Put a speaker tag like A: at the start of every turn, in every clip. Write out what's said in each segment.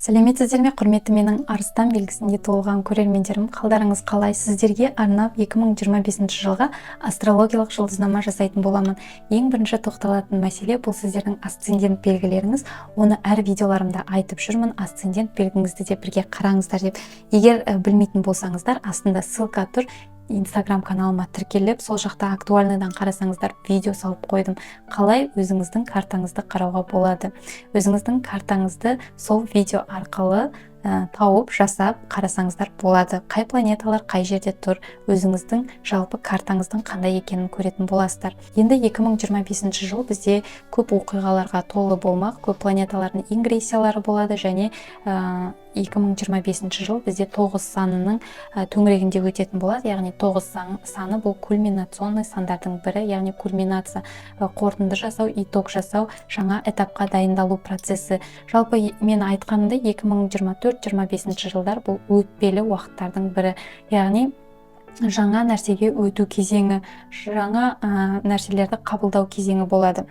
A: Сәлеметсіздер ме, құрметті менің Арыстан белгісінде туылған көрермендерім! Қалдарыңыз қалай? Сіздерге арнап 2025 жылға астрологиялық жұлдызнама жасайтын боламын. Ең бірінші тоқталатын мәселе – бұл сіздердің асцендент белгілеріңіз. Оны әр видеоларымда айтып жүрмін, асцендент белгіңізді де бірге қараңыздар деп. Егер білмейтін болсаңыздар, астында ссылка тұр, Инстаграм каналыма тіркеліп, сол жақта актуальныйдан қарасаңыздар, видео салып қойдым, қалай өзіңіздің картаңызды қарауға болады. Өзіңіздің картаңызды сол видео арқылы тауып, жасап қарасаңыздар болады. Қай планеталар қай жерде тұр, өзіңіздің жалпы картаңыздың қандай екенін көретін боласыздар. Енді 2025 жыл бізде көп оқиғаларға толы болмақ, көп планеталардың ингрессиялары болады және 2025 жыл бізде тоғыз санының төңірегінде өтетін болады. Яғни тоғыз саны – бұл кульминационный сандардың бірі, яғни кульминация, қорытынды жасау, итог жасау, жаңа этапқа дайындалу процесі. Жалпы мен айтқанымдай, 2024-25 жылдар – бұл өтпелі уақыттардың бірі, яғни жаңа нәрсеге өту кезеңі, жаңа нәрселерді қабылдау кезеңі болады.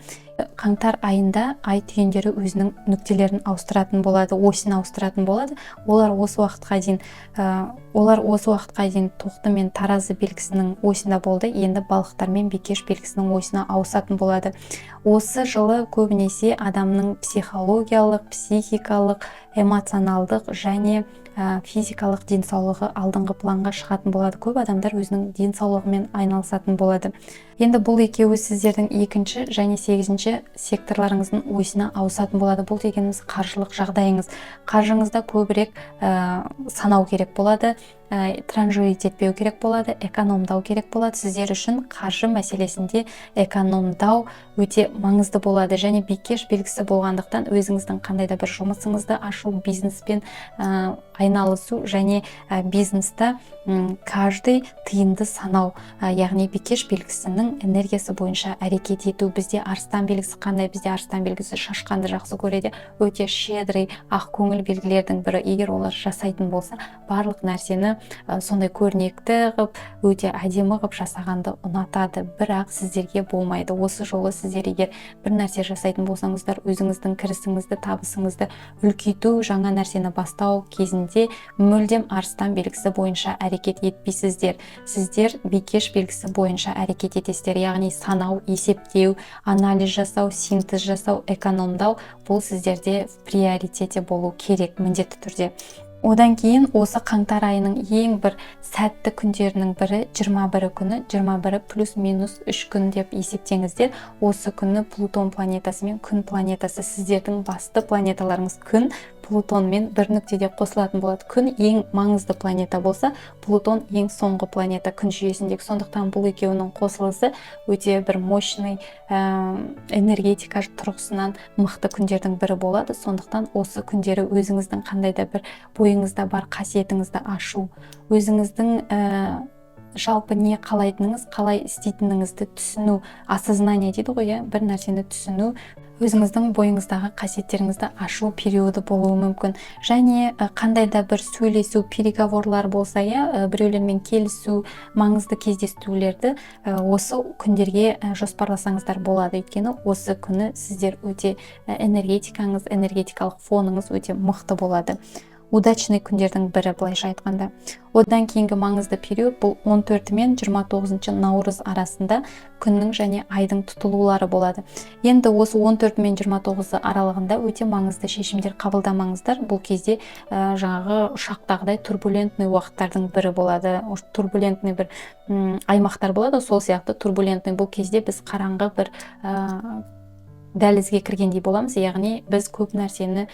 A: Қаңтар айында ай түйіндері өзінің нүктелерін ауыстыратын болады, осін ауыстыратын болады. Олар осы уақытқа дейін Тоқты мен Таразы белгісінің осында болды, енді Балықтар мен Бикеш белгісінің осына ауысатын болады. Осы жылы көбінесе адамның психологиялық, психикалық, эмоционалдық және физикалық денсаулығы алдыңғы планға шығатын болады. Көп адамдар өзінің денсаулығымен айналысатын болады. Енді бұл екеуі сіздердің екінші және сегізінші секторларыңыздың осына ауысатын болады. Бұл дегеніміз – қаржылық жағдайыңыз. Қаржыңызда көбірек санау керек болады, транжирить етпеу керек болады, экономдау керек болады. Сіздер үшін қаржы мәселесінде экономдау өте маңызды болады. Және Бикеш белгісі болғандықтан, өзіңіздің қандай да бір жұмысыңызды ашу, бизнеспен айналысу және бизнеста каждый тиынды санау, яғни Бикеш белгісінің энергиясы бойынша әрекет ету. Бізде Арыстан белгісі қандай? Бізде Арыстан белгісі шашқанды жақсы көреді, өте щедрый, ақ көңіл белгілердің бірі. Егер олар жасайтын болса, барлық нәрсені сондай көрнекті қылып, өте әдемі қылып жасағанды ұнатады. Бірақ сіздерге болмайды. Осы жолы сіздер егер бір нәрсе жасайтын болсаңыздар, өзіңіздің кірісіңізді, табысыңызды үлкейту, жаңа нәрсені бастау кезінде мүлдем Арыстан белгісі бойынша әрекет етпейсіздер. Сіздер Бикеш белгісі бойынша әрекет етесіздер, яғни санау, есептеу, анализ жасау, синтез жасау, экономдау – бұл сіздерде в приоритете болу керек міндетті түрде. Одан кейін осы қаңтар айының ең бір сәтті күндерінің бірі – 21 күні, 21 плюс минус 3 күн деп есептеңіздер. Осы күні Плутон планетасы мен Күн планетасы, сіздердің басты планеталарыңыз, Күн Плутонмен бір нүктеде қосылатын болады. Күн ең маңызды планета болса, Плутон ең соңғы планета Күн жүйесіндегі. Сондықтан бұл екеуінің қосылысы өте бір мощный, энергетика тұрғысынан мықты күндердің бірі болады. Сондықтан осы күндері өзіңіздің қандай да бір бойыңызда бар қасиетіңізді ашу, өзіңіздің жалпы не қалайтыныңыз, қалай істейтініңізді түсіну, осознание дейді ғой, иә, бір нәрсені түсіну, өзіңіздің бойыңыздағы қасиеттеріңізді ашу периоды болуы мүмкін. Және қандай да бір сөйлесу, переговорлар болса, иә, біреулермен келісу, маңызды кездесулерді осы күндерге жоспарласаңыздар болады, өйткені осы күні сіздер өте энергетикаңыз, энергетикалық фоныңыз өте мықты болады. Удачный күндердің бірі, былайша айтқанда. Одан кейінгі маңызды период – бұл 14 мен 29 наурыз арасында Күннің және Айдың тұтылулары болады. Енді осы 14 мен 29 аралығында өте маңызды шешімдер қабылдамаңыздар. Бұл кезде жаңағы ұшақтағыдай турбулентный уақыттардың бірі болады, турбулентный бір аймақтар болады, сол сияқты турбулентный. Бұл кезде біз қараңғы бір дәлізге кіргендей боламыз, яғни біз көп нәрсені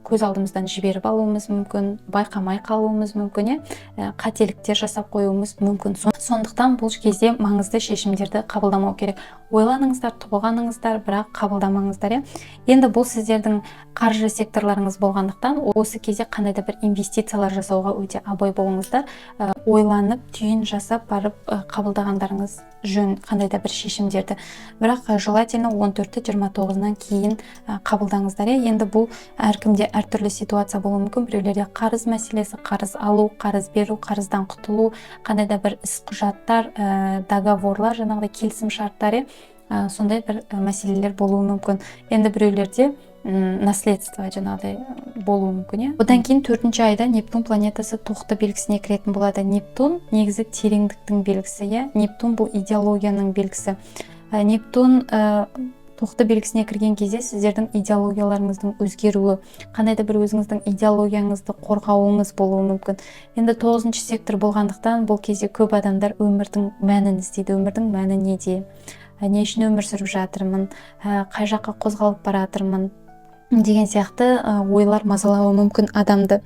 A: көз алдымыздан жіберіп алуымыз мүмкін, байқамай қалуымыз мүмкін, иә, қателіктер жасап қоюымыз мүмкін. Сондықтан бұл кезде маңызды шешімдерді қабылдамау керек. Ойланыңыздар, толғаныңыздар, бірақ қабылдамаңыздар, иә. Енді бұл сіздердің қаржы секторларыңыз болғандықтан, осы кезде қандай да бір инвестициялар жасауға өте абай болыңыздар. Ойланып, түйін жасап барып қабылдағандарыңыз жөн қандай да бір шешімдерді. Бірақ желательно 14-29-нан кейін қабылдаңыздар, иә. Енді бұл әркімде әртүрлі ситуация болуы мүмкін. Біреулерде қарыз мәселесі, қарыз алу, қарыз беру, қарыздан құтылу, қандай да бір іс құжаттар, договорлар, жаңағыдай келісім шарттар, иә, сондай бір мәселелер болуы мүмкін. Енді біреулерде Наследство жаңағыдай болуы мүмкін, иә. Одан кейін төртінші айда Нептун планетасы Тоқты белгісіне кіретін болады. Нептун негізі тереңдіктің белгісі, иә. Нептун бұл идеологияның белгісі. Нептун Тоқты белгісіне кірген кезде сіздердің идеологияларыңыздың өзгеруі, қандай да бір өзіңіздің идеологияңызды қорғауыңыз болуы мүмкін. Енді тоғызыншы сектор болғандықтан, бұл кезде көп адамдар өмірдің мәнін іздейді. Өмірдің мәні неде? Не үшін өмір сүріп жатырмын? Қай жаққа қозғалып бара жатырмын деген сияқты ойлар мазалауы мүмкін адамды.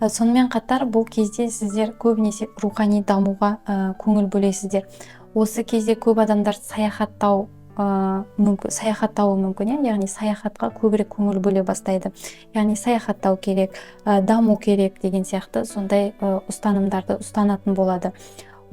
A: Сонымен қатар бұл кезде сіздер көбінесе рухани дамуға көңіл бөлесіздер. Осы кезде көп адамдар мүмкін, саяхаттауы мүмкін, иә. Яғни саяхатқа көбірек көңіл бөле бастайды, яғни саяхаттау керек, даму керек деген сияқты сондай ұстанымдарды ұстанатын болады.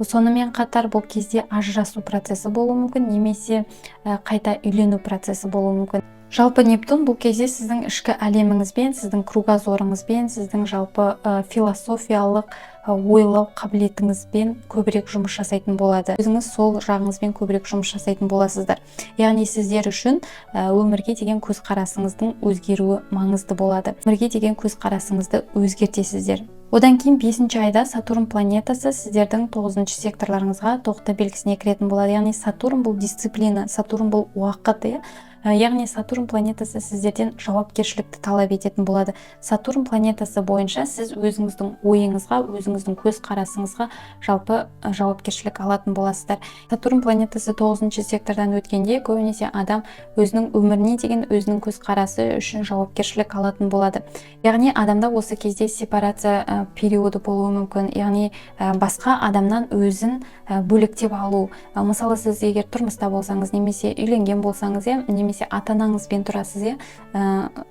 A: Сонымен қатар бұл кезде ажырасу процесі болуы мүмкін немесе қайта үйлену процесі болуы мүмкін. Жалпы Нептун бұл кезде сіздің ішкі әлеміңізбен, сіздің кругозорыңызбен, сіздің жалпы философиялық ойлау қабілетіңізбен көбірек жұмыс жасайтын болады. Өзіңіз сол жағыңызбен көбірек жұмыс жасайтын боласыздар. Яғни сіздер үшін өмірге деген көзқарасыңыздың өзгеруі маңызды болады. Өмірге деген көзқарасыңызды өзгертесіздер. Одан кейін бесінші айда Сатурн планетасы сіздердің тоғызыншы секторларыңызға, Тоқты белгісіне кіретін болады. Яғни Сатурн бұл дисциплина, Сатурн бұл уақыт, иә. Яғни Сатурн планетасы сіздерден жауапкершілікті талап ететін болады. Сатурн планетасы бойынша сіз өзіңіздің ойыңызға, өзіңіздің көзқарасыңызға жалпы жауапкершілік алатын боласыздар. Сатурн планетасы тоғызыншы сектордан өткенде көбінесе адам өзінің өміріне деген өзінің көзқарасы үшін жауапкершілік алатын болады. Яғни адамда осы кезде сепарация периоды болуы мүмкін, яғни басқа адамнан өзін бөлектеп алу. Мысалы, сіз егер тұрмыста болсаңыз немесе үйленген болсаңыз, иә, немесе ата анаңызбен тұрасыз, иә,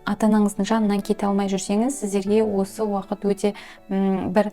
A: ата анаңыздың жанынан кете алмай жүрсеңіз, сіздерге осы уақыт өте бір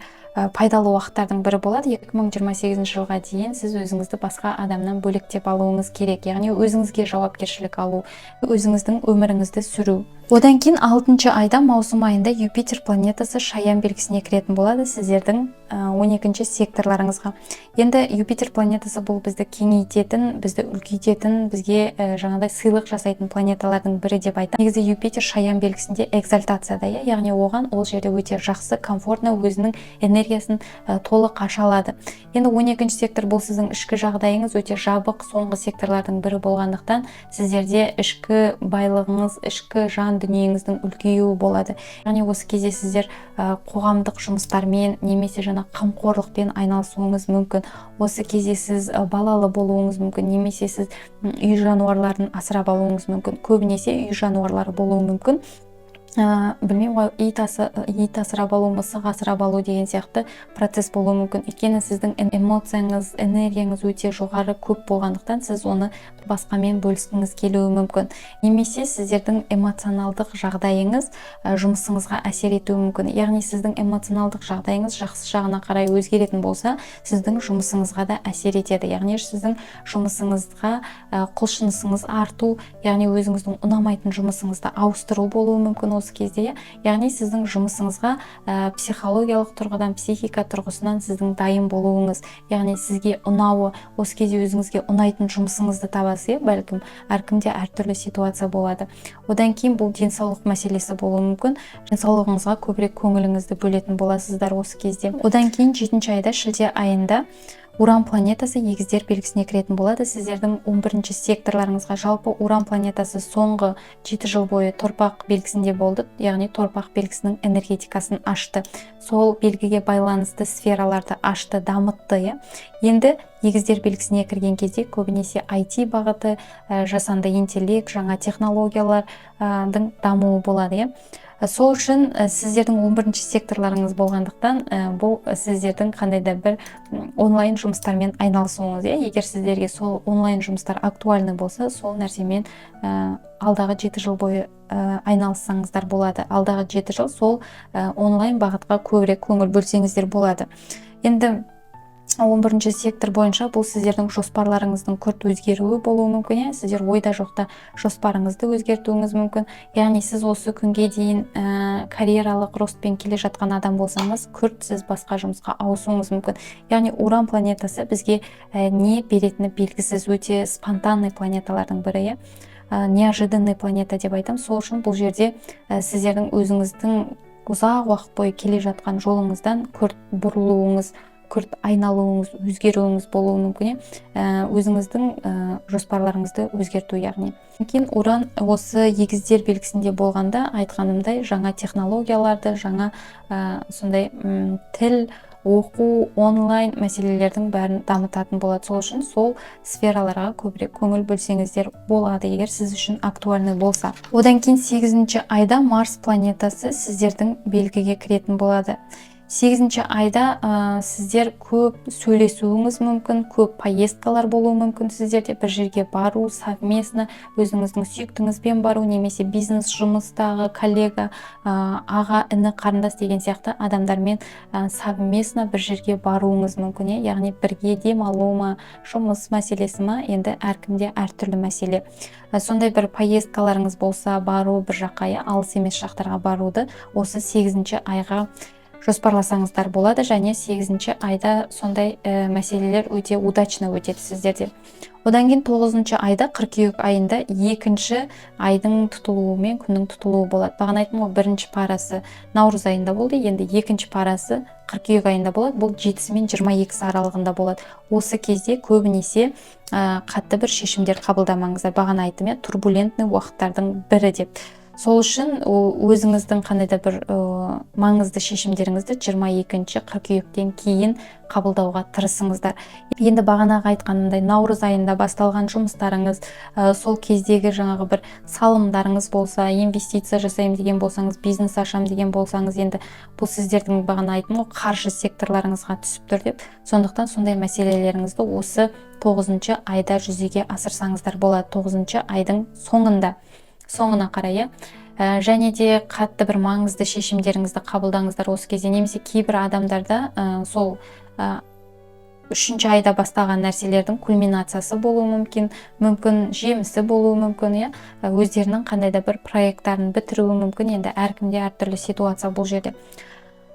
A: пайдалы уақыттардың бірі болады. 2028 жылға дейін сіз өзіңізді басқа адамнан бөлектеп алуыңыз керек, яғни өзіңізге жауапкершілік алу, өзіңіздің өміріңізді сүру. Одан кейін алтыншы айда, маусым айында Юпитер планетасы Шаян белгісіне кіретін болады, сіздердің 12 секторларыңызға. Енді Юпитер планетасы бұл бізді кеңейтетін, бізді үлкейтетін, бізге жаңағыдай сыйлық жасайтын планеталардың бірі деп айтамын. Негізі Юпитер Шаян белгісінде экзальтацияда, иә, яғни оған ол жерде өте жақсы, комфортно, өзінің энергиясын толық аша алады. Енді 12 сектор бұл сіздің ішкі жағдайыңыз, өте жабық соңғы секторлардың бірі болғандықтан, сіздерде ішкі байлығыңыз, ішкі жан дүниеңіздің үлкеюі болады. Яғни осы кезде сіздер қоғамдық жұмыстармен немесе жаңа қамқорлықпен айналысуыңыз мүмкін. Осы кезде сіз балалы болуыңыз мүмкін немесе сіз үй жануарларын асырап алуыңыз мүмкін. Көбінесе үй жануарлары болуы мүмкін. Білмеймін ғой, ит асырап алу, мысық асырап алу деген сияқты процесс болуы мүмкін. Өйткені сіздің эмоцияңыз, энергияңыз өте жоғары, көп болғандықтан, сіз оны басқамен бөліскіңіз келуі мүмкін. Немесе сіздердің эмоционалдық жағдайыңыз жұмысыңызға әсер етуі мүмкін. Яғни сіздің эмоционалдық жағдайыңыз жақсы жағына қарай өзгеретін болса, сіздің жұмысыңызға да әсер етеді. Яғни сіздің жұмысыңызға құлшынысыңыз арту, яғни өзіңіздің ұнамайтын жұмысыңызды ауыстыру болуы мүмкін осы кезде, иә. Яғни сіздің жұмысыңызға психологиялық тұрғыдан, психика тұрғысынан сіздің дайын болуыңыз, яғни сізге ұнауы. Осы кезде өзіңізге ұнайтын жұмысыңызды табасыз, иә. Бәлкім, әркімде әртүрлі ситуация болады. Одан кейін бұл денсаулық мәселесі болуы мүмкін. Денсаулығыңызға көбірек көңіліңізді бөлетін боласыздар осы кезде. Одан кейін жетінші айда, шілде айында Уран планетасы Егіздер белгісіне кіретін болады, сіздердің 11 секторларыңызға. Жалпы Уран планетасы соңғы 7 жыл бойы Торпақ белгісінде болды, яғни Торпақ белгісінің энергетикасын ашты, сол белгіге байланысты сфераларды ашты, дамытты, иә. Енді Егіздер белгісіне кірген кезде көбінесе IT бағыты, жасанды интеллект, жаңа технологиялардың дамуы болады, иә. Сол үшін сіздердің 11 секторларыңыз болғандықтан, бұл сіздердің қандай да бір онлайн жұмыстармен айналысуыңыз, иә. Егер сіздерге сол онлайн жұмыстар актуальный болса, сол нәрсемен алдағы 7 жыл бойы айналыссаңыздар болады. Алдағы 7 жыл сол онлайн бағытқа көбірек көңіл бөлсеңіздер болады. Енді 11 сектор бойынша бұл сіздердің жоспарларыңыздың күрт өзгеруі болуы мүмкін, иә. Сіздер ойда жоқта жоспарыңызды өзгертуіңіз мүмкін. Яғни сіз осы күнге дейін карьералық ростпен келе жатқан адам болсаңыз, күрт сіз басқа жұмысқа ауысуыңыз мүмкін. Яғни Уран планетасы бізге не беретіні белгісіз, өте спонтанный планеталардың бірі, иә. Неожиданный планета деп айтамын. Сол үшін бұл жерде сіздердің өзіңіздің ұзақ уақыт бойы келе жатқан жолыңыздан күрт бұрылуыңыз, күрт айналуыңыз, өзгеруіңіз болуы мүмкін, иә. Өзіңіздің жоспарларыңызды өзгерту, яғни. Кейін Уран осы Егіздер белгісінде болғанда, айтқанымдай, жаңа технологияларды, жаңа сондай тіл оқу, онлайн мәселелердің бәрін дамытатын болады. Сол үшін сол сфераларға көбірек көңіл бөлсеңіздер болады, егер сіз үшін актуальный болса. Одан кейін сегізінші айда Марс планетасы сіздердің белгіге кіретін болады. Сегізінші айда сіздер көп сөйлесуіңіз мүмкін, көп поездкалар болуы мүмкін сіздерде, бір жерге бару, совместно өзіңіздің сүйіктіңізбен бару немесе бизнес жұмыстағы коллега, аға, іні, қарындас деген сияқты адамдармен совместно бір жерге баруыңыз мүмкін, иә. Яғни бірге демалу ма, жұмыс мәселесі ма, енді әркімде әртүрлі мәселе. Сондай бір поездкаларыңыз болса, бару бір жаққа, иә, алыс емес жақтарға баруды осы сегізінші айға жоспарласаңыздар болады. Және сегізінші айда сондай мәселелер өте удачно өтеді сіздерде. Одан кейін тоғызыншы айда, қыркүйек айында, екінші айдың тұтылуы мен күннің тұтылуы болады. Бағана айттым ғой, бірінші парасы наурыз айында болды, енді екінші парасы қыркүйек айында болады. Бұл 7-сі мен 22-сі аралығында болады. Осы кезде көбінесе қатты бір шешімдер қабылдамаңыздар. Бағана айттым, иә, турбулентный уақыттардың бірі деп. Сол үшін ол өзіңіздің қандай да бір маңызды шешімдеріңізді 22 қыркүйектен кейін қабылдауға тырысыңыздар. Енді бағанағы айтқанымдай, наурыз айында басталған жұмыстарыңыз, сол кездегі жаңағы бір салымдарыңыз болса, инвестиция жасаймын деген болсаңыз, бизнес ашамын деген болсаңыз, енді бұл сіздердің, бағана айттым ғой, қаржы секторларыңызға түсіп тұр деп. Сондықтан сондай мәселелеріңізді осы тоғызыншы айда жүзеге асырсаңыздар болады, тоғызыншы айдың соңында, соңына қарай, иә. Және де қатты бір маңызды шешімдеріңізді қабылдаңыздар осы кезде. Немесе кейбір адамдарда сол үшінші айда басталған нәрселердің кульминациясы болуы мүмкін, жемісі болуы мүмкін, иә. Өздерінің қандай да бір проекттарын бітіруі мүмкін. Енді әркімде әртүрлі ситуация бұл жерде.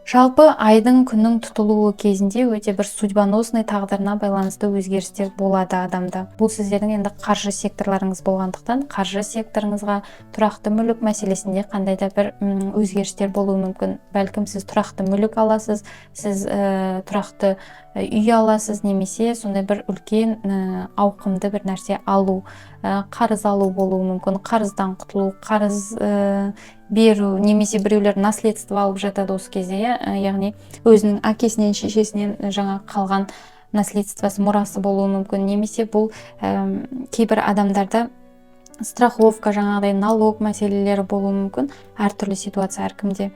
A: Жалпы айдың, күннің тұтылуы кезінде өте бір судьбоносный, тағдырына байланысты өзгерістер болады адамда. Бұл сіздердің енді қаржы секторларыңыз болғандықтан, қаржы секторыңызға, тұрақты мүлік мәселесінде қандай да бір өзгерістер болуы мүмкін. Бәлкім, сіз тұрақты мүлік аласыз, сіз тұрақты үй аласыз немесе сондай бір үлкен, ауқымды бір нәрсе алу, қарыз алу болуы мүмкін, қарыздан құтылу, қарыз беру немесе біреулер наследство алып жатады осы кезде, иә. Яғни өзінің әкесінен, шешесінен жаңа қалған наследствосы, мұрасы болуы мүмкін. Немесе бұл кейбір адамдарда страховка, жаңағыдай налог мәселелері болуы мүмкін. Әртүрлі ситуация әркімде.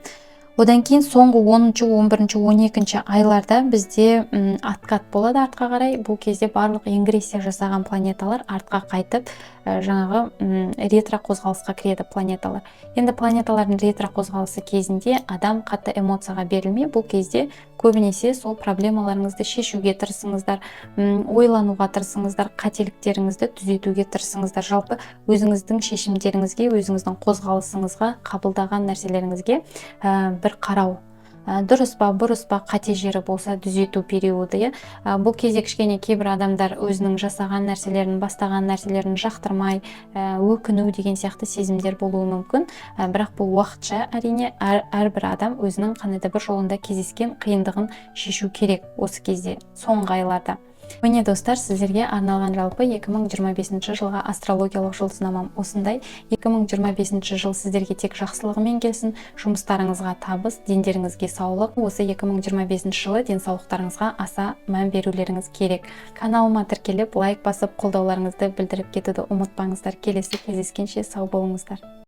A: Одан кейін соңғы 10-шы, 11-ші, 12-ші айларда бізде откат болады артқа қарай. Бұл кезде барлық ингрессия жасаған планеталар артқа қайтып, жаңағы ретро қозғалысқа кіреді планеталар. Енді планеталардың ретро қозғалысы кезінде адам қатты эмоцияға берілмей, бұл кезде көбінесе сол проблемаларыңызды шешуге тырысыңыздар, ойлануға тырысыңыздар, қателіктеріңізді түзетуге тырысыңыздар. Жалпы өзіңіздің шешімдеріңізге, өзіңіздің қозғалысыңызға, қабылдаған нәрселеріңізге бір қарау, дұрыс па, бұрыс па, қате жері болса, түзету периоды, иә. Бұл кезде кішкене кейбір адамдар өзінің жасаған нәрселерін, бастаған нәрселерін жақтырмай, өкіну деген сияқты сезімдер болуы мүмкін. Бірақ бұл уақытша, әрине. Әрбір адам өзінің қандай да бір жолында кездескен қиындығын шешу керек осы кезде, соңғы айларда. Міне, достар, сіздерге арналған жалпы 2025 жылға астрологиялық жұлдызнамам осындай. 2025 жыл сіздерге тек жақсылығымен келсін, жұмыстарыңызға табыс, дендеріңізге саулық. Осы 2025 жылы денсаулықтарыңызға аса мән берулеріңіз керек. Каналыма тіркеліп, лайк басып, қолдауларыңызды білдіріп кетуді ұмытпаңыздар. Келесі кездескенше сау болыңыздар.